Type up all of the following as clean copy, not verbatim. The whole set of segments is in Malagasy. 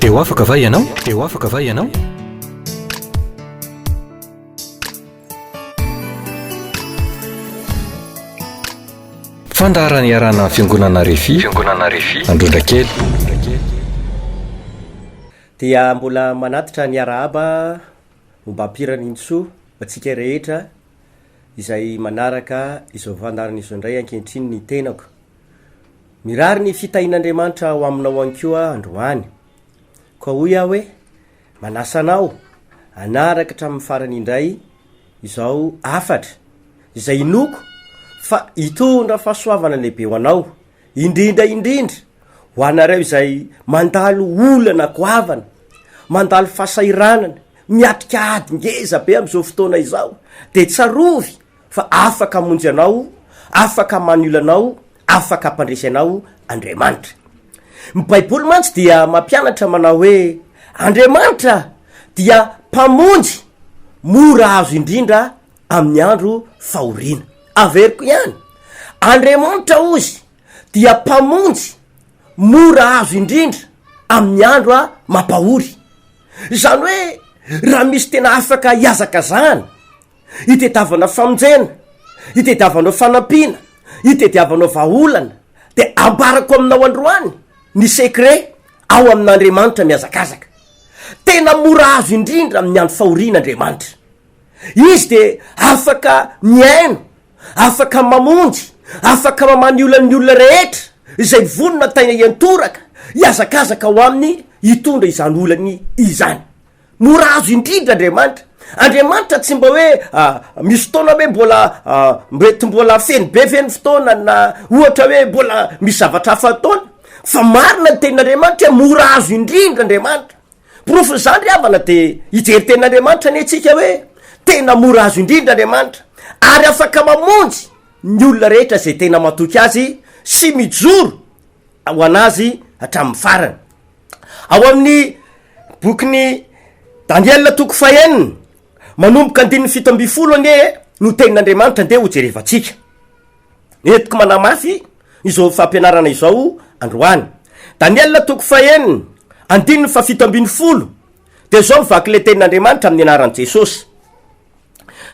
Dia ho afaka va ianao? Dia ho afaka va ianao? Fandaharana iarahana amin'ny Fiangonana Refi, Fiangonana Refi, Androndrakely. Dia mbola manatitra ny arahaba ombam-piraniantsoa ho antsika rehetra izay manaraka izao fandaharana izao indray ankehitriny ny tenako. Mirary ny fitahian'Andriamanitra ho aminao ihany koa androany. Koa hoy aho hoe, manasa anao hanaraka hatramin'ny farany indray izao hafatra izay inoako fa hitondra fahasoavana lehibe ho anao, indrindra indrindra ho anareo izay mandalo olana goavana, mandalo fahasahiranana, miatrika ady ngeza be amin'izao fotoana izao, dia tsarovy fa afaka hamonjy anao, afaka hamaha anao, afaka hampandresy anao Andriamanitra. Ny Baiboly mantsy dia mampianatra manao hoe Andriamanitra dia mpamonjy mora azo indrindra amin'ny andro fahoriana. Averiko ihany, Andriamanitra hozy dia mpamonjy mora azo indrindra amin'ny andro a mampahory. Izany hoe raha misy tena afaka hihazakazahana, Itediavanao famonjena, itediavanao fanampiana, itediavanao vahaolana, de ambarako aminao androany ny secret ao amin'Andriamanitra mihazakazaka. Tena mora azo indrindra amin'ny andro fahoriana Andriamanitra. Izy de afaka mihaino, afaka mamonjy, afaka mamaha ny olan'ny olona rehetra izay vonona taina hiantoraka, hihazakazaka ao aminy hitondra izany olany izany. Mora azo indrindra Andriamanitra. Andriamanitra tsy mba hoe misy fotoana hoe mbola mety mbola feno be ve ny fotoana na ohatra hoe mbola misy zavatra hafa ataony, fa marina ny tenin'Andriamanitra hoe mora azo indrindra Andriamanitra. Porofon'izany ry havana de hijery tenin'Andriamanitra anie tsika hoe tena mora azo indrindra Andriamanitra ary afaka mamonjy ny olona rehetra izay tena matoky azy sy mijoro ho an'azy hatramin'ny farany. Ao amin'ny bokin'i Daniela toko fahenina, manomboka andininy 17 anie no tenin'Andriamanitra andeha hojerevantsika. Entiko manamafy izao fampianarana izao androany. Daniela toko fahenina, andininy fahafito ambin'ny folo, dia izao mivaky ilay tenin'Andriamanitra amin'ny anaran'i Jesosy.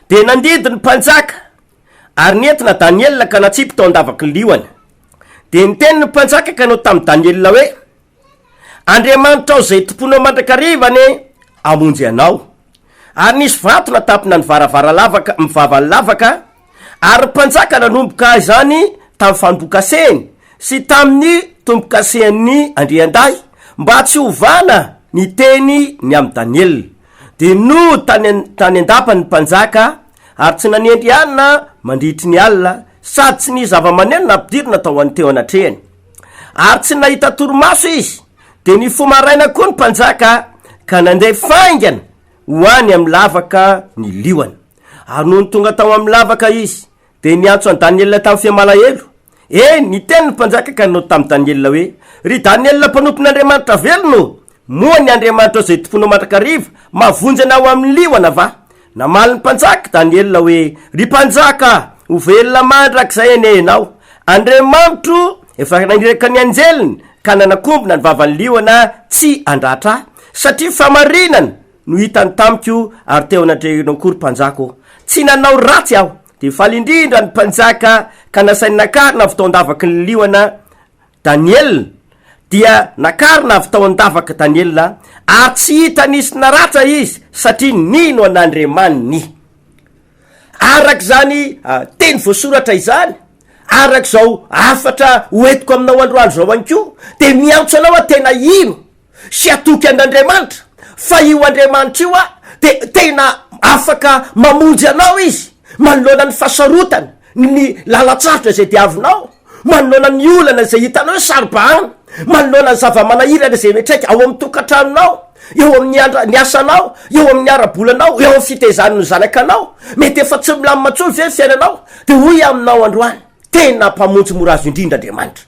Dia nandidy ny mpanjaka Ary nentina Daniela ka natsipy tao an-davaky ny liona. Dia niteny ny mpanjaka ka nanao tamin'i Daniela hoe, Andriamanitrao izay tompoinao mandrakariva anie hamonjy anao. Ary nisy vato natampina ny varavara-lavaka, ny vavan'ny lavaka, ary ny mpanjaka nanomboka izany tamin'ny fanombohan-kasehiny sy tamin'ny tombo-kasehan'ny andriandahy, mba tsy hovana ny teny ny amin'i Daniela. Dia nody tany tany an-dapany ny mpanjaka ary tsy nanendry hanina mandritry ny alina, sady tsy nisy zava-maneno nampidirina tao an teo anatrehany. Ary tsy nahita torimaso izy, dia nifoha maraina koa ny mpanjaka ka nandeha faingana ho any amin'ny lavaka ny liona. Ary nony tonga tao amin'ny lavaka izy, Dia niantso an'i Daniela tamin'ny feo malahelo. Eny, niteny ny mpanjaka ka nanao tamin'i Daniela hoe, Ry Daniela mpanompon'Andriamanitra velona ô, moa ny Andriamanitrao izay tompoinao mandrakariva mahavonjy anao amin'ny liona va? Namaly ny mpanjaka Daniela hoe, Ry mpanjaka, ho velona mandrakizay anie ianao! Andriamanitro efa naniraka ny anjeliny ka nanakombona ny vavan'ny liona tsy handratra ahy, satria fahamarinana no hitany tamiko ary teo anatrehanao koa, ry mpanjaka ô. Tsy nanao ratsy aho. Dia faly indrindra ny mpanjaka ka nasainy nakarina avy tao an-davaky ny liona Daniela. Dia nakarina avy tao an-davaky Daniela, ary tsy hita nisy naratra izy, satria nino an'Andriamaniny. Araka izany teny voasoratra izany, araka izao hafatra hoentiko aminao androany izao ihany koa, dia miantso anao aho tena hino sy hatoky an'Andriamanitra fa io Andriamanitra io dia tena afaka mamonjy anao Izy manoloana ny fahasarotana, ny lalan-tsarotra izay diavinao, manoloana ny olana izay hitanao hoe saro-bahana, manoloana ny zava-manahirana izay miantraika ao amin'ny tokantranonao, eo amin'ny andra- ny asanao, eo amin'ny ara-bolanao, eo amin'ny fitaizan'ny ny zanakanao. Mety efa tsy milamina intsony ve ny fiainanao? Dia hoy aho aminao androany, tena mpamonjy mora azo indrindra Andriamanitra.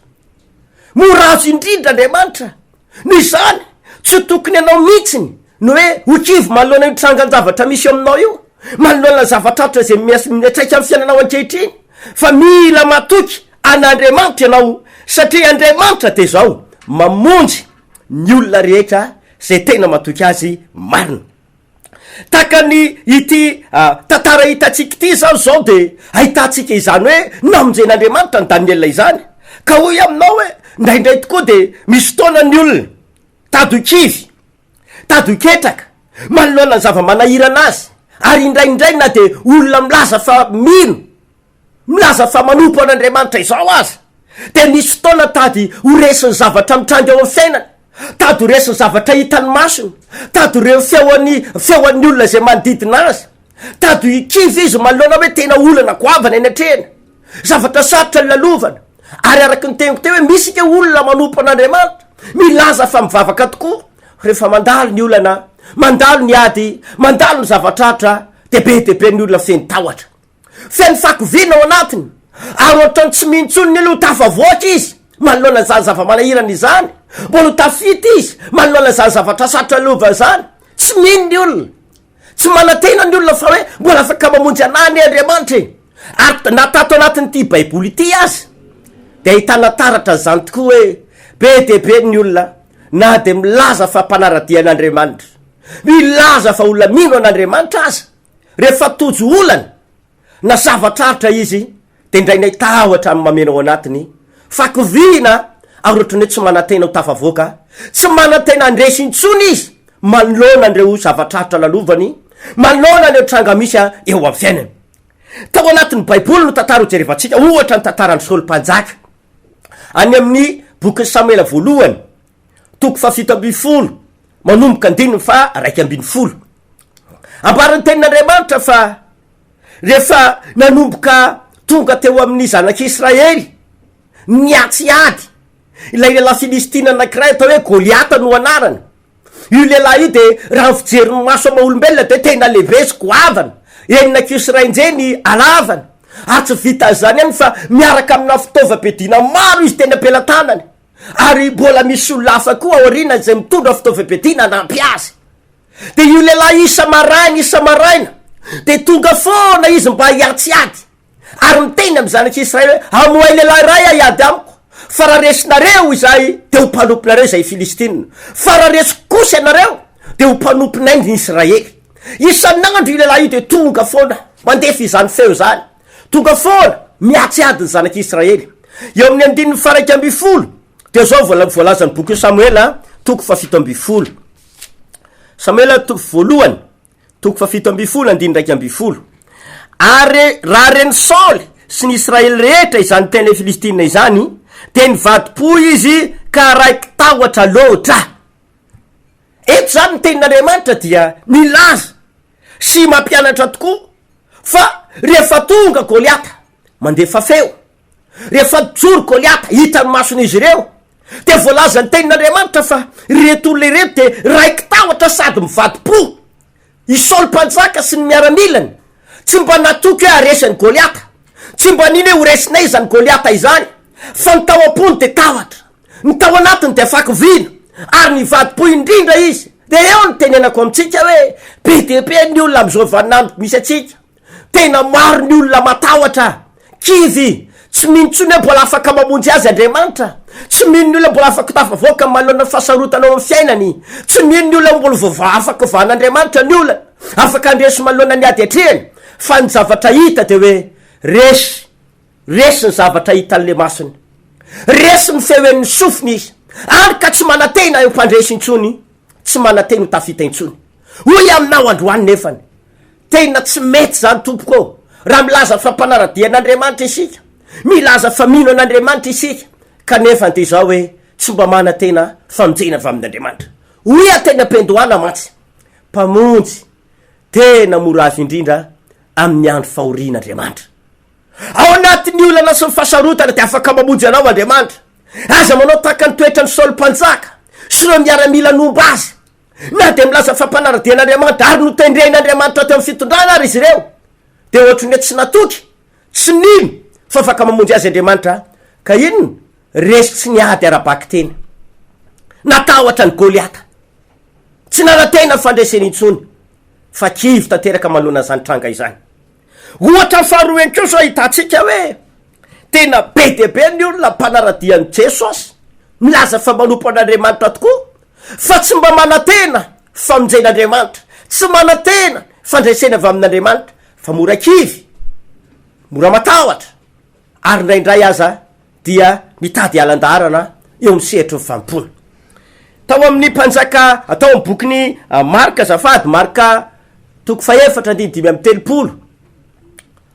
Mora azo indrindra Andriamanitra. Noho izany, tsy tokony ianao mihitsiny no hoe ho kivy manoloana io trangan-javatra misy eo aminao io, manoloana ny zava-tsarotra izay mias- miantraika amin'ny fiainanao ankehitriny, fa mila matoky an'Andriamanitra ianao, satria Andriamanitra dia izao, mamonjy ny olona rehetra. izay tena matoky Azy marina. Tahaka ny ity tantara hitantsika ity izany izao dia ahitantsika izany hoe namonjen'Andriamanitra an'i Daniela izany. Ka hoy aho aminao hoe indraindray tokoa dia misy fotoana ny olona tady ho kivy, tady ho ketraka manoloana ny zava-manahirana azy ary indraindray na dia olona milaza fa mino Milaza fa manompo an'Andriamanitra izao aza, dia misy fotoana tady ho resin'ny zavatra mitranga eo amin'ny fiainany, tady ho resin'ny zavatra hitan'ny masony, tady ho ren'ny feon'ny feon'ny olona izay manodidina azy, tady ho kivy izy manoloana hoe tena olana goavana eny atrehina, zavatra sarotra nilalovana. Ary araka ny teniko teo hoe misy ke olona manompo an'Andriamanitra, milaza fa mivavaka tokoa, rehefa mandalo ny olana, mandalo ny ady, mandalo ny zava-tratra, dia be dia be ny olona feno tahotra. Feno fahakiviana ao anatiny ary ohatran'ny tsy mino intsony ny olona ho tafavoaka izy manoloana izany zava-manahirana izany. Mbola ho tafita izy manoloana izany zavatra sarotra lova izany. Tsy mino ny olona. Tsy manantena ny olona fa hoe mbola afaka mamonjy anah anie Andriamanitra e. Ary na tato anatin'ity Baiboly ity aza dia ahitana taratra an'izany tokoa hoe be dia be ny olona na dia milaza fa mpanara-dia an'Andriamanitra, milaza fa olona mino an'Andriamanitra aza Rehefa tojo olana na zava-tsarotra izy dia indraindray tahotra no mameno ao anatiny, fakiviana ary ohatran'ny hoe tsy manantena ho tafavoaka, tsy manantena handresy intsony izy manoloana an'ireo zava-tsarotra lalovany, manoloana an'ireo tranga misy eo amin'ny fiainany. Tao anatin'ny Baiboly no tantara hojerevantsika, ohatra ny tantaran'i Saoly Mpanjaka. Any amin'ny bokin'i Samoela voalohany, toko fahafito ambin'ny folo, manomboka andininy faha-11. Ambaran'ny Tenin'Andriamanitra fa rehefa nanomboka tonga teo amin'ny zanak'Israely niatsy ady ilay lehilahy filistina anankiray atao hoe Goliata no anarany. Io lehilahy io dia raha ny fijerin'ny maso ama olombelona dia tena lehibe sy goavana, enina kiho sy rainjehy ny halavany. Ary tsy vitan'izany ihany fa miaraka amina fitaovam-piadiana maro izy teny am-pelatanany. Ary mbola misy olona hafa koa aoriana izay mitondra fitaovam-piadiana hanampy azy. Dia io lehilahy isa-maraina isa-maraina dia tonga foana izy mba hiantsy ady, ary miteny amin'ny zanak'Israely hoe, Amohay lehilahy iray aho hiady amiko, fa raha resinareo izahay, dia ho mpanomponareo izahay Filistina, fa raha resiko kosa ianareo, dia ho mpanomponay ny Israely. Isan'andro io lehilahy io dia tonga foana, mandefa izany feo izany, tonga foana miatsy ady ny zanak'Israely. Eo amin'ny andininy faha-11 dia izao voalazan'ny bokin'i Samoela toko faha-17. Samoela toko voalohany, toko faha-17 andininy 11. Ary raha ren'i Saoly sy ny Israely rehetra izany tenin'ny Filistina izany, dia nivadi-po izy ka raiki-tahotra loatra. Eto izany ny tenin'Andriamanitra dia milaza sy mampianatra tokoa fa rehefa tonga Goliata mandefa feo, Rehefa nijoro Goliata, hitan'ny mason'izy ireo, dia voalazan'ny tenin'Andriamanitra fa ireto olona ireto dia raiki-tahotra sady mivadi-po. I Saoly mpanjaka sy ny miaramilany tsy mba natoky hoe haharesy an'i Goliata, tsy mba nino hoe ho resinay izany Goliata izany, fa ny tao am-pony dia tahotra, ny tao anatiny dia fakiviana, ary nivadi-po indrindra izy. Dia eo no tenenako amintsika hoe be dia be ny olona amin'izao vaninandro misy antsika, Tena maro ny olona matahotra, kivy, tsy mino intsony hoe mbola afaka mamonjy azy Andriamanitra, tsy mino ny olona mbola afaka tafavoaka manoloana ny fahasarotana ao amin'ny fiainany, tsy mino ny olona mbola voavaha afaka vahan'Andriamanitra ny olana, afaka handresy manoloana ny ady atrehany, fa ny zavatra hita dia hoe resy, resy ny zavatra hitan'ilay masony, resy ny feo henon'ny sofiny izy, any ka tsy manantena ho mpandresy intsony, tsy manantena ho tafita intsony. Hoy aminao androany nefany, Tena tsy mety izany tompoko ô! Raha milaza fa mpanara-dia an'Andriamanitra isika, milaza fa mino an'Andriamanitra isika, kanefa dia izao hoe tsy mba manantena famonjena avy amin'Andriamanitra. Hoy aho teny am-piandohana mantsy, Mpamonjy tena mora azo indrindra amin'ny andro fahoriana Andriamanitra. Ao anatin'ny olana sy ny fahasarotana dia afaka mamonjy anao Andriamanitra. Aza manao tahaka ny toetran'i Saoly mpanjaka sy ireo miaramila nomba azy. Na dia milaza fa mpanara-dia an'Andriamanitra ary notendren'Andriamanitra teo amin'ny fitondrana ary izy ireo, dia ohatran'ny hoe tsy natoky, tsy nino fa afaka mamonjy azy Andriamanitra, ka inona? Resy tsy niady ara-bakiteny. Natahotra an'i Goliata. Tsy nanantena ny fandreseny intsony, fa kivy tanteraka manoloana an'izany tranga izany. Ohatra faharoa ihany koa izao ahitantsika hoe tena be dia be ny olona mpanara-dia an'i Jesosy, milaza fa manompo an'Andriamanitra tokoa. fa tsy mba manantena famonjen'Andriamanitra, tsy manantena fandresena avy amin'Andriamanitra, fa mora kivy, mora matahotra, ary indraindray aza dia mitady halan-daharana eo amin'ny sehatry ny fanompoana. Tao amin'ny Mpanjaka, tao amin'ny bokin'i Marka azafady, Marka toko fahefatra andininy 35,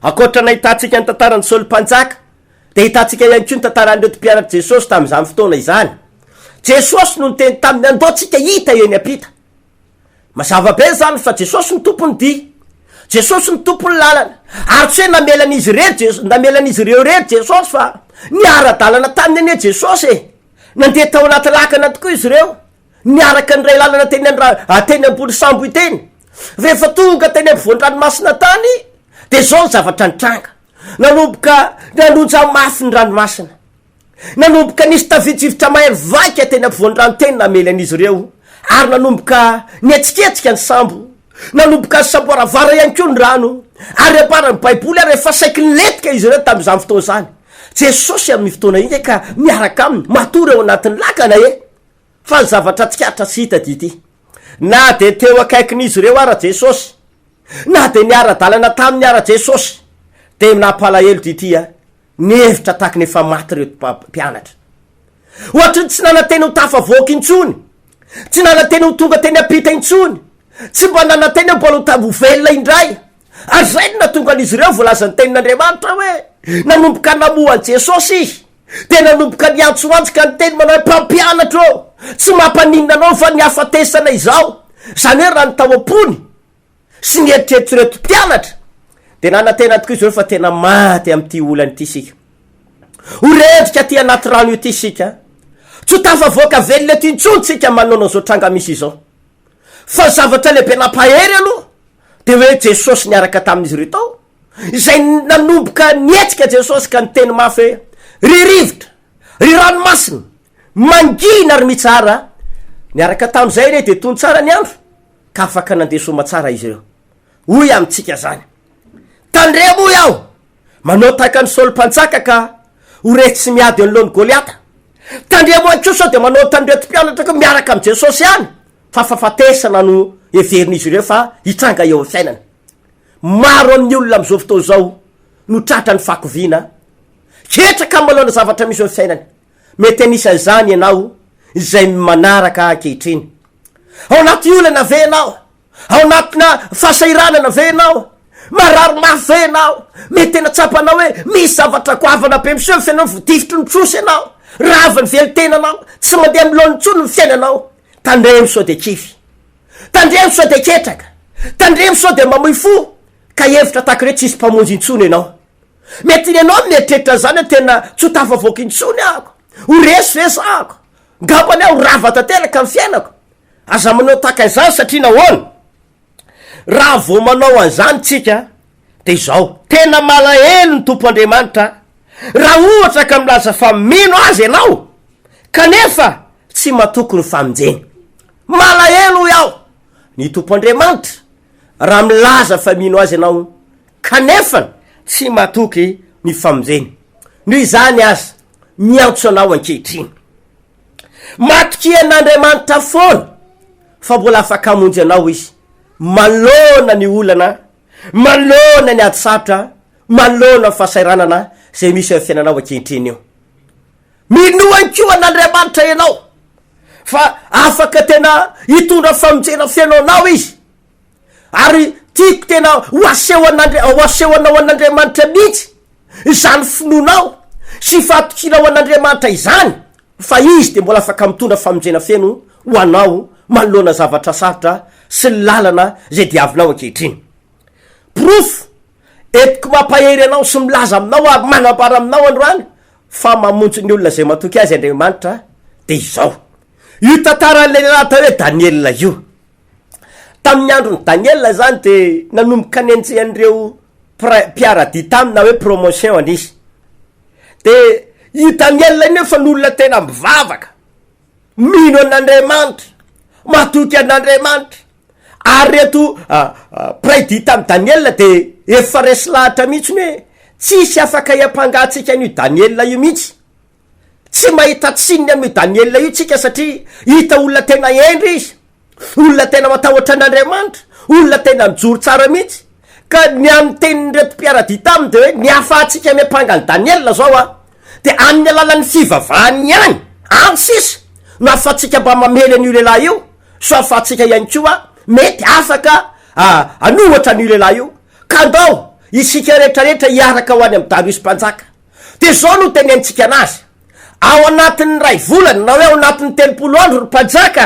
ankoatra nahitantsika ny tantaran'i Saoly Mpanjaka, dia hitantsika ihany koa ny tantaran'ireto mpianatr'i Jesosy tamin'izany fotoana izany. Jesosy no niteny taminy, Andao tsika hita eny am-pita. Mazava be izany fa Jesosy no tompon'ny dia. Jesosy no tompon'ny lalana. Ary tsy hoe namelan'izy irery Jes-, namelan'izy ireo irery Jesosy fa niara-dalana taminy anie Jesosy e. Nandeha tao anaty lakana tokoa izy ireo. Niaraka niray lalana teny an-dra-, teny ambony sambo iteny. Rehefa tonga teny ampovoan-dranomasina tany, dia izao ny zavatra nitranga. Nanomboka nanonja mafy ny ranomasina. Nanomboka nisy tafio-drivotra mahery vaika teny ampovoan'ny rano teny namely an'izy ireo, ary nanomboka nihetsiketsika ny sambo. Nanomboka nisamboaravara ihany koa ny rano, ary ambaran'ny Baiboly ary efa saiky nilentika izy ireo tamin'izany fotoana izany. Jesosy amin'io fotoana io ka miaraka aminy, matory ao anatin'ny lakana e! Fa ny zavatra tsikaritra sy hita dia ity, na dia teo akaikin'izy ireo ara Jesosy, na dia niara-dalana taminy ara Jesosy, dia nampalahelo dia ity a, nihevitra tahaka ny efa maty ireo mpianatra. Ohatry ny tsy nanantena ho tafavoaka intsony, tsy nanantena ho tonga teny am-pita intsony, tsy mba nanantena mbola ho ta- ho velona indray. Ary izay no nahatonga an'izy ireo voalazan'ny tenin'Andriamanitra hoe, nanomboka namoha an'i Jesosy izy. Dia nanomboka niantsoantso ka niteny manao hoe, Mpampianatra ô, tsy mampaninona anao va ny hafatesana izao? Izany hoe raha ny tao am-pony sy ny eritreritr'ireto mpianatra, dia nanantena tokoa izy ireo fa tena maty amin'ity olana ity isika. Ho rendrika aty anaty rano ity isika. Tsy ho tafavoaka velona eto intsony isika manoloana an'izao tranga misy izao. Fa ny zavatra lehibe nampahery aloha dia hoe Jesosy niaraka tamin'izy ireo tao. Izay nanomboka nihetsika Jesosy ka niteny mafy hoe, Ry rivotra, ry ranomasina, mangina ry mitsara! Niaraka tamin'izay re dia tony tsara ny andro ka afaka nandeha soamatsara izy ireo. Hoy amintsika izany, Tandremo hoy aho, manao tahaka an'i Saoly mpanjaka ka ho resy tsy miady eo anoloan'i Goliata. Tandremo ihany koa sao dia manao ohatran'ireto mpianatra koa miaraka amin'i Jesosy ihany fa fahafatesana no heverin'izy ireo fa hitranga eo amin'ny fiainana. Maro amin'ny olona amin'izao fotoana izao no tratra ny fahakiviana, ketraka manoloana zavatra misy eo amin'ny fiainany. Mety anisan'izany ianao izay manaraka ankehitriny. Ao anaty olana ve ianao? Ao anatina fahasahiranana ve ianao? Marary mafy ve ianao? Mety tena tsapanao hoe misy zavatra goavana be miseho ny fiainanao, voatifitry ny trosa ianao, rava ny velon-tenanao, tsy mandeha amin'ny laoniny intsony ny fiainanao. Tandremo sao dia kivy. Tandremo sao dia ketraka, tandremo sao dia mamoy fo ka hevitra tahaka ireo tsisy mpamonjy intsony ianao. Mety ny anao mieritreritra an'izany hoe tena tsy ho tafavoaka intsony aho, ho resy ve za ako, ngambany aho rava tanteraka ny fiainako. Aza manao tahaka izany satria nahoana? Raha vao manao an'izany tsika de izao, tena malahelo ny Tompo Andriamanitra raha ohatra ka milaza fa mino Azy ianao kanefa tsy matoky ny famonjeny. Malahelo hoy aho ny Tompo Andriamanitra raha milaza fa mino Azy ianao kanefa tsy matoky ny famonjeny. Noho izany aza miantso anao ankehitriny. Matokia an'Andriamanitra foana fa mbola afaka hamonjy anao Izy manoloana ny olana, manoloana ny ady sarotra, manoloana ny fahasahiranana izay misy eo amin'ny fiainanao ankehitriny io. Minoa ihany koa an'Andriamanitra ianao fa afaka tena hitondra famonjena feno anao Izy. Ary tiako tena ho aseho an'Andri-, ho asehonao an'Andriamanitra mihitsy izany finoanao sy fahatokianao an'Andriamanitra izany, fa Izy dia mbola afaka mitondra famonjena feno ho anao manoloana zavatra sarotra sy ny lalana izay diavinao ankehitriny. Porofo entiko mampahery anao sy milaza aminao ary manambara aminao androany fa mamonjy ny olona izay matoky Azy Andriamanitra dia izao, io tantaran'ilay lehilahy atao hoe Daniela io. Tamin'ny andron'i Daniela izany dia nanomboka nenjehan'ireo mpiray mpiara-dia taminy na hoe promotion izy. Dia io Daniela io nefa ny olona tena mivavaka, mino an'Andriamanitra, matoky an'Andriamanitra. Ary reto mpiray dia tamin'i Daniela dia efa resy lahatra mihitsy hoe tsisy afaka hiampanga antsika an'io Daniela io mihitsy. Tsy mahita tsininy amin'io Daniela io tsika satria hita olona tena hendry izy, olona tena matahotra an'Andriamanitra, olona tena mijoro tsara mihitsy. Ka ny amin'ny tenin'ireto mpiara-dia taminy dia hoe ny ahafahantsika miampanga an'i Daniela izao an, dia amin'ny alalan'ny fivavahany ihany, any sisa, no ahafahantsika mba mamely an'io lehilahy io, sy ahafahantsika ihany koa mety afaka hanohatra an'io lehilahy io. Ka andao isika rehetrarehetra hiaraka ho any amin'i Dariosy mpanjaka. Dia izao no tenenintsika anazy, Ao anatin'ny iray volana, na hoe ao anatin'ny 30 andro, ry mpanjaka,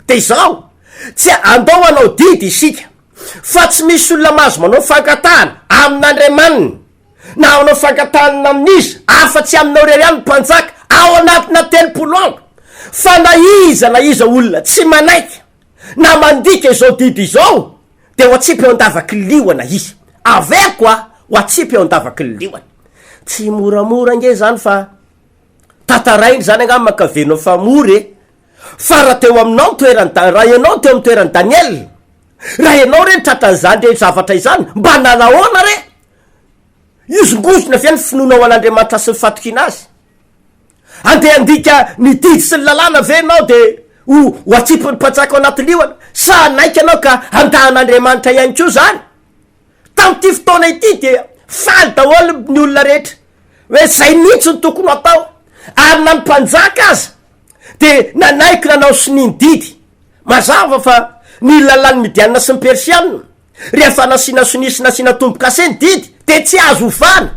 dia izao, tsy andao hanao didy isika, fa tsy misy olona mahazo manao fangatahana amin'Andriamaniny, na hanao fangatahana amin'iza, afa-tsy aminao irery ihany, mpanjaka, ao anatina 30 andro. Fa na iza na iza olona tsy manaiky na mandika izao didy izao, dia ho atsipy eo an-davaky ny liona izy. Averiko a, ho atsipy eo an-davaky ny liona. Tsy moramora ange izany fa tantaraina izany angamba ka averina fa mora e. Fa raha teo aminao ny toeran'i Da-, raha ianao no teo amin'ny toeran'i Daniel, raha ianao re no tratran'izany re zavatra izany, mba nanahoana re? Hihozongozona ve ny finoanao an'Andriamanitra sy ny fatokiana Azy? Andeha handika ny didy sy ny lalàna ve ianao dia ho ho atsipin'ny mpanjaka ao anaty liona? Sa hanaiky ianao ka handà an'Andriamanitra ihany koa izany? Tamin'ity fotoana ity dia faly daholo ny olona rehetra hoe izay mihitsy no tokony ho atao, ary na ny mpanjaka aza dia nanaiky nanao sonia ny didy. Mazava fa ny lalàn'ny Midianina sy ny Persianina, rehefa nasiana sonia sy nasiana tombo-kase ny didy dia tsy azo ovana,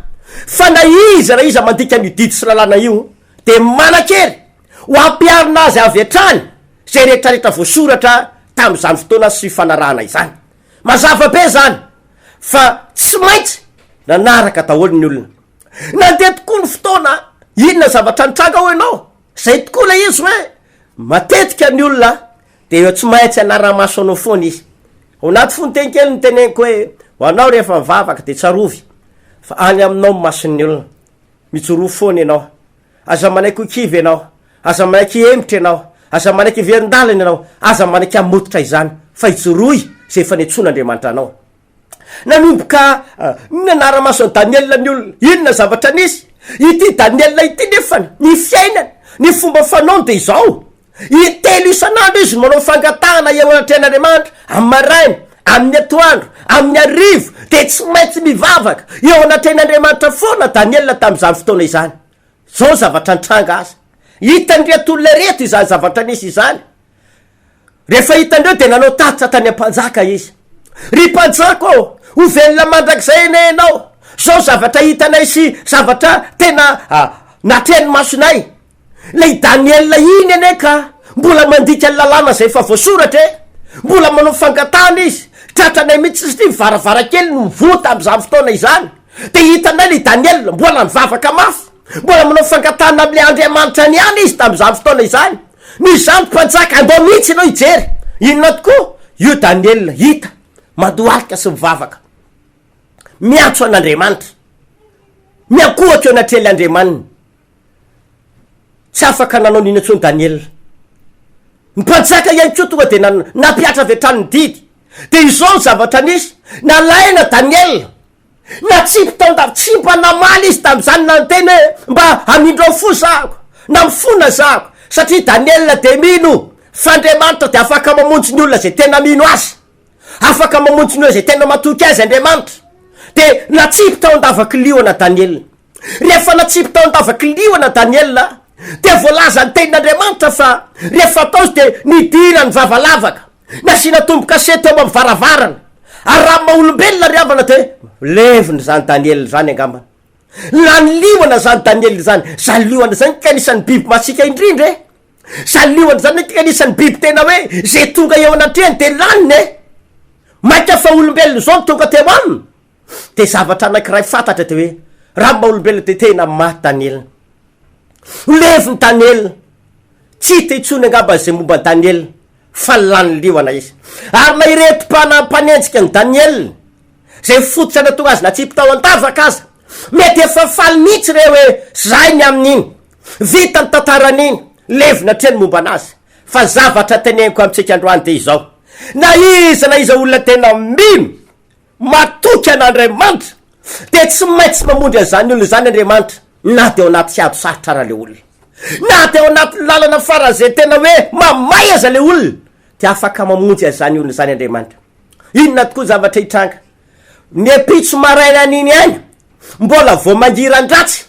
fa na iza na iza mandika an'io didy sy lalàna io dia manan-kery ho ampiharina azy avy hatrany izay rehetrarehetra voasoratra tamin'izany fotoana sy fanarahana izany. Mazava be izany fa tsy maintsy nanaraka daholo ny olona. Nandeha tokoa ny fotoana, inona zavatra nitranga hoy ianao? Izay tokoa ilay izy hoe matetika ny olona dia eo tsy maintsy hanara-maso anao foana izy. Ao anaty fononteny kely no teneniko hoe ho anao rehefa mivavaka dia tsarovy fa any aminao ny mason'ny olona. Mijoroa foana ianao. Aza manaiky ho kivy ianao. Aza manaiky hihemotra ianao. Aza manaiky hiverin-dalana ianao. Aza manaiky hamototra izany fa ijoroy izay efa niantsoan'Andriamanitra anao. Nanomboka nanara-maso an'i Daniela ny olona. Inona zavatra nisy? Ity Daniela ity nefany, ny fiainany, ny fomba fanaony dia izao, intelo isan'andro izy no manao fangatahana eo anatrehan'Andriamanitra, amin'ny maraina, amin'ny atoandro, amin'ny hariva, dia tsy maintsy mivavaka eo anatrehan'Andriamanitra foana Daniela tamin'izany fotoana izany. Izao ny zavatra nitranga aza. Hitan'ireto olona ireto izany zavatra nisy izany. Rehefa hitan'ireo dia nanao tatitra tany am-panjaka izy. Ry mpanjaka ô, ho velona mandrakizay anie ianao. Izao zavatra hitanay sy zavatra tena natrehan'ny masonay. Ilay Daniela iny anie ka mbola mandika ny lalàna izay efa voasoratra e. Mbola manao fangatahana izy. Tratranay mihitsy satria ny varavarankely no mivoha tamin'izany fotoana izany. Dia hitanay ilay Daniela mbola nivavaka mafy. Mbola manao fangatahana amin'ilay Andriamanitrany ihany izy tamin'izany fotoana izany. Noho izany mpanjaka, andao mihitsy ianao hijery. Inona tokoa? Io Daniela hita mandohalika sy mivavaka, miantso an'Andriamanitra, miankohoka eo anatrehan'ilay Andriamaniny. Tsy afaka nanao n'inona intsony Daniela. Ny mpanjaka ihany koa tonga dia nampihatra avy hatrany ny didy. Dia izao ny zavatra nisy, nalaina Daniela, Natsipy tao an-dava, tsy mba namaly izy tamin'izany na niteny hoe, Mba hamindrao fo zahako, na mifona zahako, satria Daniela dia mino fa Andriamanitra dia afaka mamonjy ny olona izay tena mino Azy. Afaka mamonjy ny olona izay tena matoky Azy Andriamanitra. Dia natsipy tao an-davaky liona Daniela. Rehefa natsipy tao an-davaky liona Daniela, dia voalazan'ny tenin'Andriamanitra fa rehefa tao izy dia nidirany vava lavaka. Nasiana tombo-kase teo amin'ny varavarana. Ary raha maha olombelona ry havana dia levona izany Daniela izany angambany. Lany liona izany Daniela izany. Izany liona izany ka anisan'ny biby masiaka indrindra e. Izany liona izany ka anisan'ny biby tena hoe izay tonga eo anatrehany dia laniny e. Mainka fa olombelona izao no tonga teo aminy. Dia zavatra anankiray fantatra dia hoe raha maha olombelona dia tena maty Daniela. Levona Daniela. Tsy hita intsony angamba izay momba an'i Daniela. Fa lany liona izy. Ary na ireto mpana mpanenjika an'i Daniela, izay fototra nahatonga azy natsipy tao an-davaka aza, mety efa faly mihitsy ireo hoe zay ny amin'iny, vita ny tantaran'iny, levona hatreo ny momba anazy. Fa zavatra teneniko amintsika androany dia izao, na iza na iza olona tena mino, Matoky an'Andriamanitra dia tsy maintsy mamonjy an'izany olona izany Andriamanitra na dia ao anaty ady sarotra ara le olona. Na dia ao anatin'ny lalana faran'izay tena hoe mamay aza ilay olona, dia afaka mamonjy an'izany olona izany Andriamanitra. Inona tokoa ny zavatra hitranga? Ny ampitso maraina an'iny ihany, mbola vao mangiran-dratsy,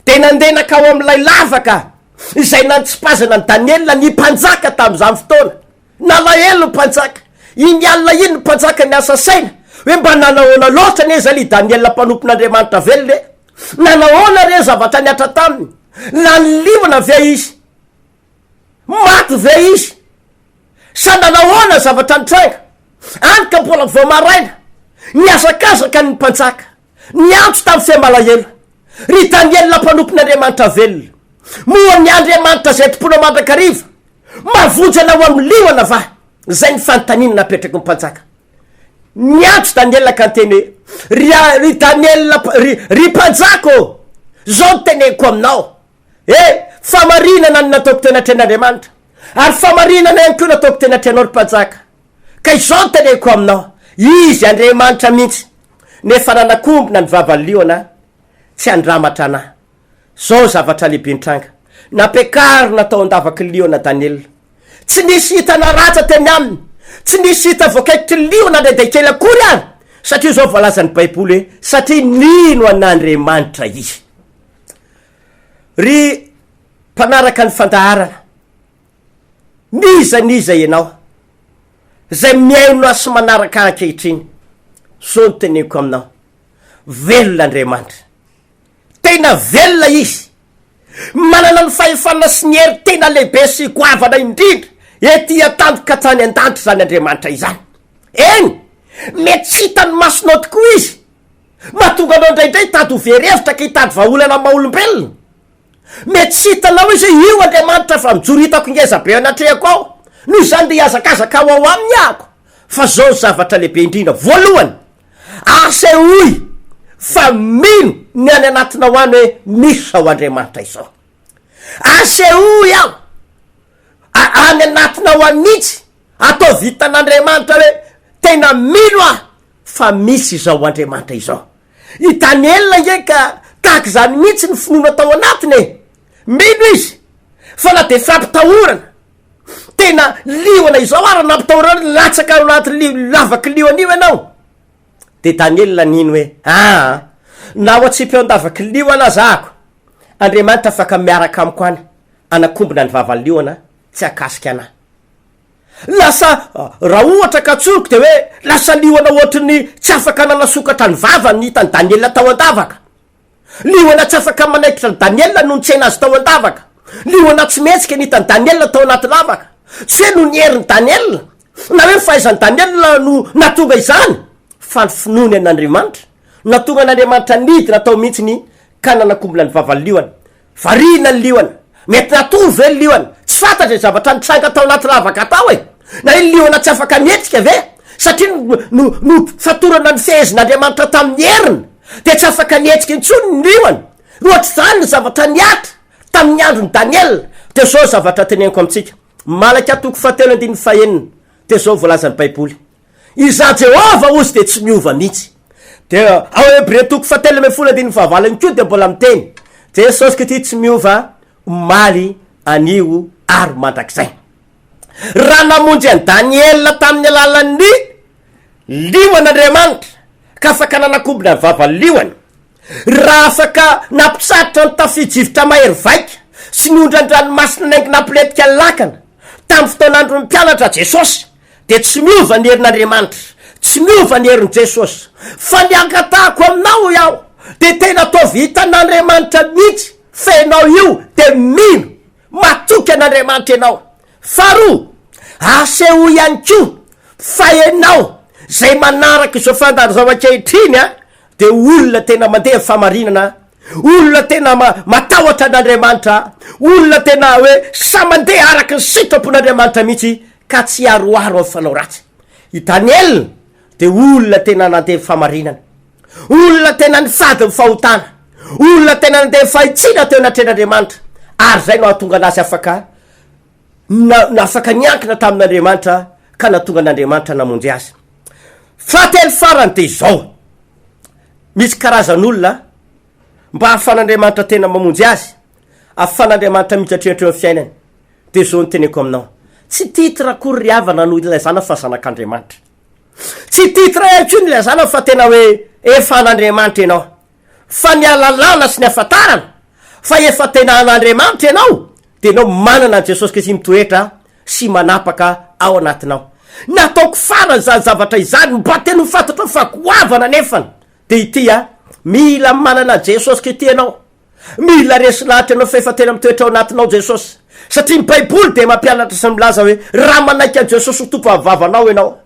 dia nandeha nankao amin'ilay lavaka izay nantsipazana an'i Daniela ny mpanjaka tamin'izany fotoana. Nalahelo ny mpanjaka. Iny alina iny ny mpanjaka niasa saina hoe mba nanahoana loatra anie izay ilay Daniela mpanompon'Andriamanitra velona e! Nanahoana re ny zavatra nihatra taminy? Lany liona ve izy? Maty ve izy? Sa nanahoana ny zavatra nitranga? Any ka mbola vao maraina, nihazakazaka ny mpanjaka. Niantso tamin'ny feo malahelo, Ry Daniela mpanompon'Andriamanitra velona, moa ny Andriamanitra izay tompoinao mandrakariva mahavonjy anao amin'ny liona va? Izay ny fanontaniana napetraky ny mpanjaka. Niantso Daniela ka niteny hoe, Ry, ry Daniela, ry, ry mpanjaka ô, izao no teneniko aminao, E, fahamarinana no nataoko teo anatrehan'Andriamanitra, ary fahamarinana ihany koa nataoko teo anatrehanao, ry mpanjaka. Ka izao no teneniko aminao, Izy Andriamanitra mihitsy, nefa nanakombona ny vavan'ny liona tsy handramatra anà. Izao zavatra lehibe nitranga, nampiakarina tao an-davaky ny liona Daniela. Tsy nisy hita naratra teny aminy, tsy nisy hita voakaikitry ny liona na dia kely akory ary, satria izao voalazan'ny Baiboly hoe, satria nino an'Andriamanitra izy. Ry mpanaraka ny fandaharana, n'iza n'iza ianao, izay mihaino ahy sy manaraka ahy ankehitriny, zao no teneniko aminao, velona Andriamanitra. Tena velona Izy. Manana ny fahefana sy ny hery tena lehibe sy goavana indrindra ety an-tany ka hatrany an-danitra izany Andriamanitra izany. Eny, mety tsy hitan'ny masonao tokoa Izy, Mahatonga anao indraindray hitady ho very hevitra ka hitady vahaolana amin'ny maha olombelona. Mety tsy hitanao izy hoe io Andriamanitra fa mijoro hitako ngeza be eo anatrehako ao. Noho izany dia hihazakazaka ho ao aminy ahako. Fa izao ny zavatra lehibe indrindra, voalohany, asehoy fa mino ny any anatinao any hoe misy izao Andriamanitra izao. Asehoy aho any anatinao any mihitsy, ataovy hitan'Andriamanitra hoe tena mino aho fa misy izao Andriamanitra izao. I Daniela ange ka tahaka izany mihitsy ny finoana tao anatiny e! Mino izy fa na dia fampitahorana, tena liona izao ara nampitahorana latsaka ao anaty li- lavaky liona io ianao, de Daniela nino hoe aa na ho atsipy ao an-davaky liona aza ako, Andriamanitra afaka miaraka amiko any anakombona ny vavan'ny liona tsy hakasika anah. Lasa, raha ohatra ka tsoriko dia hoe lasa liona ohatry ny tsy afaka nanasokatra ny vavany ny hitan'i Daniela tao an-davaka. Liona tsy afaka manaikitra an'i Daniela no nitsena azy tao an-davaka. Liona tsy mihetsika ny hitan'i Daniela tao anaty lavaka. Tsy hoe noho ny herin'i Daniela, na hoe ny fahaizan'i Daniela no nahatonga izany, fa ny finoany an'Andriamanitra. Nahatonga an'Andriamanitra nidina tao mihitsy ny ka nanakombona ny vavan'ny liona. Variana ny liona. Mety natory ve ny liona? Tsy fantatra izay zavatra nitranga tao anaty lavaka tao e! Na hoe ny liona tsy afaka nihetsika ve? Satria no no fatorana nifehezin'Andriamanitra tamin'ny heriny dia tsy afaka nihetsika intsony ny liona. Ohatr'izany ny zavatra nihatra tamin'ny andron'i Daniela. Dia izao ny zavatra teneniko amintsika. Malaka toko fahatelo andininy fahenina dia izao ny voalazan'ny Baiboly. Izaho Jehovah hozy dia tsy miova mihitsy. Dia ao Hebreo toko fahatelo ambin'ny folo andininy fahavalo ihany koa dia mbola miteny, Jesosy Kristy tsy miova omaly, anio ary mandrakizay. Raha namonjy an'i Daniela tamin'ny alalan'ny liona Andriamanitra, ka afaka nanakombona ny vavan'ny liona, raha afaka nampitsahatra ny tafio-drivotra mahery vaika sy ny ondran-dranomasina naingo nampilentika ny lakana tamin'ny fotoan'andron'ny mpianatra Jesosy, dia tsy miova ny herin'Andriamanitra, tsy miova ny herin'i Jesosy, fa ny angatahako aminao hoy aho dia tena ataovy hitan'Andriamanitra mihitsy fa ianao io dia mino, matoky an'Andriamanitra ianao. Faharoa, asehoy ihany koa fa ianao izay manaraka izao fandaharana izao ankehitriny a, dia olona tena mandeha amin'ny fahamarinana, olona tena matahotra an'Andriamanitra, olona tena hoe samy mandeha araka ny sitrapon'Andriamanitra mihitsy ka tsy hiaroaro amin'ny fanao ratsy. I Daniela dia olona tena nandeha ny fahamarinana, olona tena nifady ny fahotana, olona tena nandeha ny fahitsiana teo anatrehan'Andriamanitra, ary izay no hahatonga anazy afaka na afaka niankina tamin'Andriamanitra ka nahatonga an'Andriamanitra namonjy azy. Fahatelo farany dia izao, misy karazan'olona mba hahafan'Andriamanitra tena mamonjy azy. ahafahan'Andriamanitra miditra eo amin'ny fiainany. Dia izao no teneko aminao, tsy titre akory ry havana no ilazana fa zanak'Andriamanitra. Tsy titre ihany koa no ilazana fa tena hoe efa an'Andriamanitra ianao. Fa ny ahalalana sy ny ahafantarana fa efa tena an'Andriamanitra ianao dia ianao manana an'i Jesosy Kristy mitoetra sy manapaka ao anatinao. Nataoko farany izany zavatra izany mba tena ho fantatrao fa goavana anefany dia ity a, mila manana an'i Jesosy Kristy ianao. Mila resy lahatra ianao fa efa tena mitoetra ao anatinao Jesosy. Satria ny Baiboly dia mampianatra sy milaza hoe raha manaiky an'i Jesosy ho Tompo amin'ny vavanao ianao,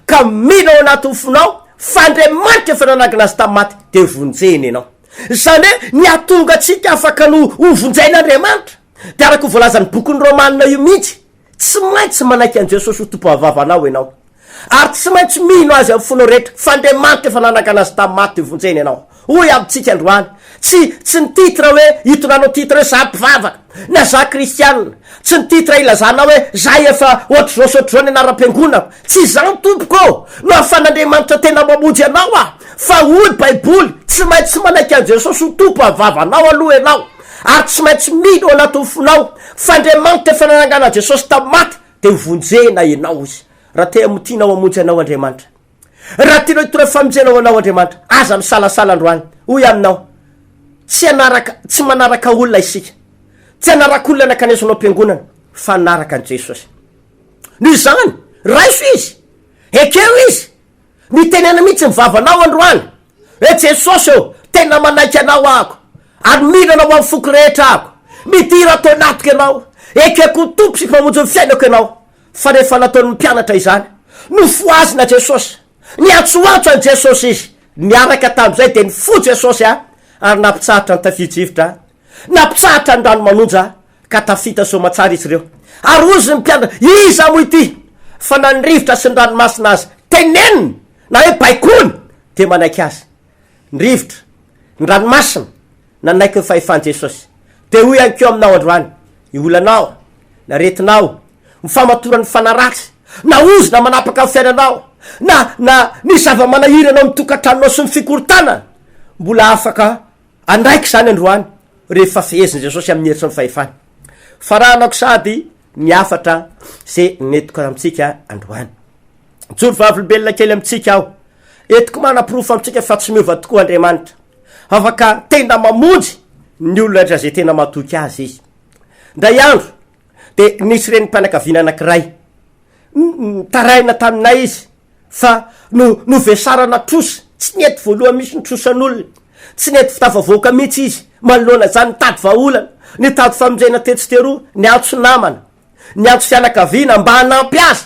ka mino ao anatin'ny fonao fa Andriamanitra efa nanangana Azy tamin'ny maty, dia vonjena ianao. Izany hoe ny hahatonga antsika afaka ny ho vonjen'Andriamanitra dia araka ny voalazan'ny bokin'ny Romana io mihitsy, tsy maintsy manaiky an'i Jesosy ho Tompo amin'ny vavanao ianao. Ary tsy maintsy mino Azy amin'ny fonao rehetra fa Andriamanitra efa nanangana Azy tamin'ny maty dia vonjena ianao. Hoy amintsika androany, tsy, tsy ny titre hoe hitondranao titre hoe za mpivavaka, na za kristianina, tsy ny titre hilazanao hoe za efa ohatr'izao sy ohatr'izao ny anaram-piangonako, tsy izany tompoko ô, no ahafan'Andriamanitra tena mamonjy anao a! Fa hoy baiboly, tsy maintsy manaiky an'i Jesosy ho Tompo amin'ny vavanao aloha ianao, ary tsy maintsy mino ao anatin'ny fonao fa Andriamanitra efa nanangana an'i Jesosy tamin'ny maty dia ho vonjena ianao izy. Raha te tianao hamonjy anao Andriamanitra. Raha tianao hitondra famonjena ho anao Andriamanitra, aza misalasala androany. Hoy aminao, tsy hanaraka, tsy manaraka olona isika. Tsy hanaraka olona nankanesana ao am-piangonana, fa hanaraka an'i Jesosy. Noho izany, raiso Izy, ekeo Izy. Mitenena mihitsy ny vavanao androany, hoe Jesosy ô, tena manaiky Anao ahako, ary mino Anao amin'ny foko rehetra ahako. Midira ato anatiko Ianao, ekeko ho Tompo sy Mpamonjy ny fiainako Ianao. Fa rehefa nataon'ny mpianatra izany, nofohazina Jesosy. Niantsoantso an'i Jesosy izy. Niaraka tamin'izay dia nifoha Jesosy ary nampitsahatra ny tafio-drivotra, nampitsahatra ny rano manonja, ka tafita soamatsara izy ireo. Ary hozy ny mpianatra, Iza moa ity? Fa na ny rivotra sy ny ranomasina aza teneniny na hoe baikoiny dia manaiky azy. Ny rivotra, ny ranomasina, nanaiky ny fahefan'i Jesosy. Dia hoy ihany koa aminao androany, ny olanao, ny aretinao, ny famatoran'ny fanahy ratsy, na ozona manapaka ny fiainanao, na na ny zava-manahirana ao amin'ny tokantranonao sy ny fikorontanana, mbola afaka andraiky izany androany rehefa fehezin'i Jesosy amin'ny hery sy ny fahefany. Faranako sady ny hafatra ze nentiko amintsika androany. Mijoro vavolombelona kely amintsika aho. Entiko manaporofo amintsika fa tsy miova tokoa Andriamanitra. Afaka tena mamonjy ny olona rehetra izay tena matoky azy izy. Indray andro dia nisy renim-pianakaviana anankiray nitaraina taminay izy fa no novesarana trosa, tsy nety voalohany mihitsy ny trosan'olona, tsy nety tafavoaka mihitsy izy manoloana izany, nitady vahaolana, nitady famonjena tetsy teroa, niantso namana, niantso fianakaviana mba hanampy azy.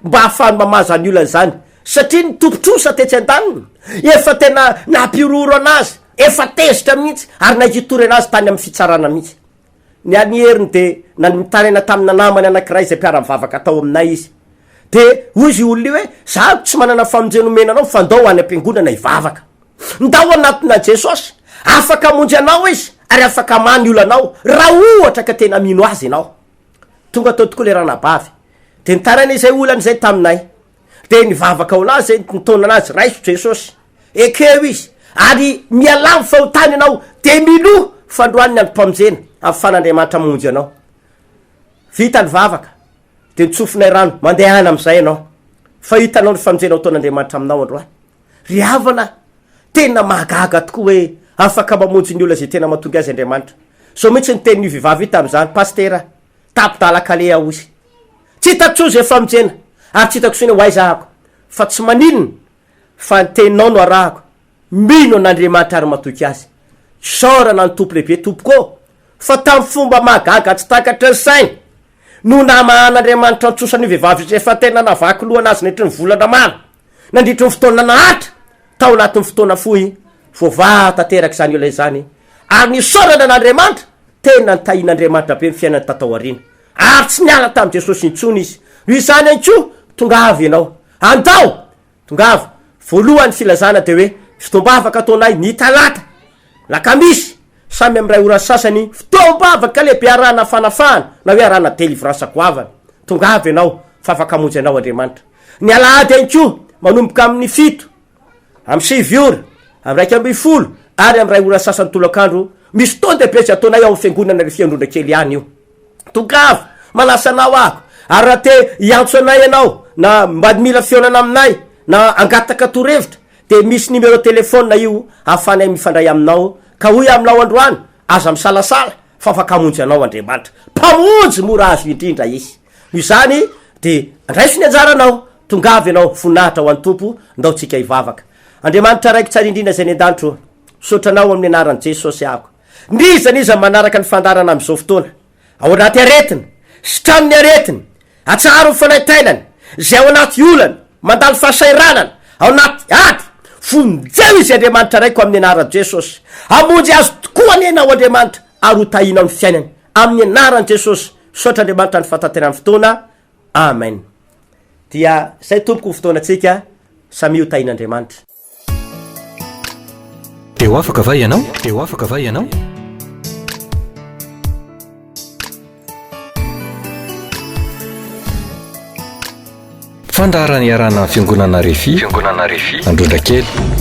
mba hahafahany mamaha izany olana izany satria ny tompon-trosa tetsy an-daniny efa tena nampihorohoro anazy, efa tezitra mihitsy ary nahitory anazy tany amin'ny fitsarana mihitsy. Ny an'i Heriny dia na nitaraina tamina namany anankiray izay mpiara-mivavaka tao aminay izy. Dia hoy izy io olona io hoe, za tsy manana famonjena omena anao fa ndao any am-piangonana hivavaka. Ndao hanatona an'i Jesosy, afaka hamonjy anao Izy ary afaka hamaha ny olanao raha ohatra ka tena mino Azy ianao. Tonga tao tokoa ilay ranabavy. Dia nitaraina izay olana izay taminay. Dia nivavaka ho anazy izay, nitaona anazy, raiso Jesosy, ekeo Izy, ary mialà amin'ny fahotana ianao, dia minoa fa androany ny androm-pamonjena, ahafahan'Andriamanitra mamonjy anao. Vita ny vavaka, dia nitsofinay rano, mandehana amin'izay ianao, fa hitanao ny famonjena ho taon'Andriamanitra aminao androany. Ry havana, tena mahagaga tokoa hoe afaka mamonjy ny olona izay tena matonga azy Andriamanitra. Izao mihitsy ny tenin'io vehivavy io tamin'izany, Pasitera, tapi-dalan-kaleha aho izy. Tsy hitako intsony izay famonjena, ary tsy hitako intsony hoe ho aiza ahako. Fa tsy maninona fa ny teninao no arahako. Mino an'Andriamanitra ary matoky Azy. Isaorana ny Tompo lehibe tompoko ô, fa tamin'ny fomba mahagaga tsy takatry ny saina no namahan'Andriamanitra ny trosan'io vehivavy io izay efa tena navaky lohana azy nandritry ny volana maro. Nandritry ny fotoana naharitra, tao anatin'ny fotoana fohy, voavaha tanteraka izany olona izany, ary nisaorana an'Andriamanitra, tena nitahian'Andriamanitra be ny fiainany tatao aoriana, ary tsy niala tamin'i Jesosy intsony izy. Noho izany ihany koa, tongava ianao. Andao! Tongava. Voalohany filazana dia hoe, fotoam-bavaka ataonay ny talata, lakamisy, samy amin'ny iray ora sy sasany, fotoam-bavaka lehibe arahana fanafahana na hoe arahana délivrance goavana. Tongava ianao fa afaka hamonjy anao Andriamanitra. Ny alahady ihany koa, manomboka amin'ny fito, amin'ny sivy ora, amin'ny 11 ary amin'ny iray ora sasany tolakandro. Misy fotoan-dehibe izay ataonay ao amin'ny fiangonana Refi Androndrakely ihany io. Tongava, manasa anao aho. Ary raha te hiantso anay ianao, na mba mila fihaonana aminay, na hangataka torohevitra, dia misy numéro téléphone io ahafahanay mifandray aminao. Ka hoy aminao androany, aza misalasala, fa afaka hamonjy anao Andriamanitra. Mpamonjy mora azo indrindra Izy. Noho izany, dia andraiso ny anjaranao, tongava ianao, voninahitra ho an'ny Tompo, ndao tsika hivavaka. Andriamanitra Raiko tsara indrindra izay any an-danitra ô, misaotra Anao amin'ny anaran'i Jesosy aho. N'iza n'iza manaraka ny fandaharana amin'izao fotoana, ao anaty aretina, sitrano ny aretiny, atsaharo ny fanaintainany, izay ao anaty olana, mandalo fahasahiranana, ao anaty ady, vonjeo izy Andriamanitra Raiko amin'ny anaran'i Jesosy. Hamonjy azy tokoa anie Ianao Andriamanitra ary ho tahinao ny fiainany amin'ny anaran'i Jesosy. Misaotra Andriamanitra ny fahatanterahan'ny fotoana. Amen. Dia izay tompoko ny fotoanantsika, samia ho tahin'Andriamanitra. Dia ho afaka va ianao? Dia ho afaka va ianao? Fandaharana iarahana amin'ny Fiangonana Refi, Fiangonana Refi, Androndrakely.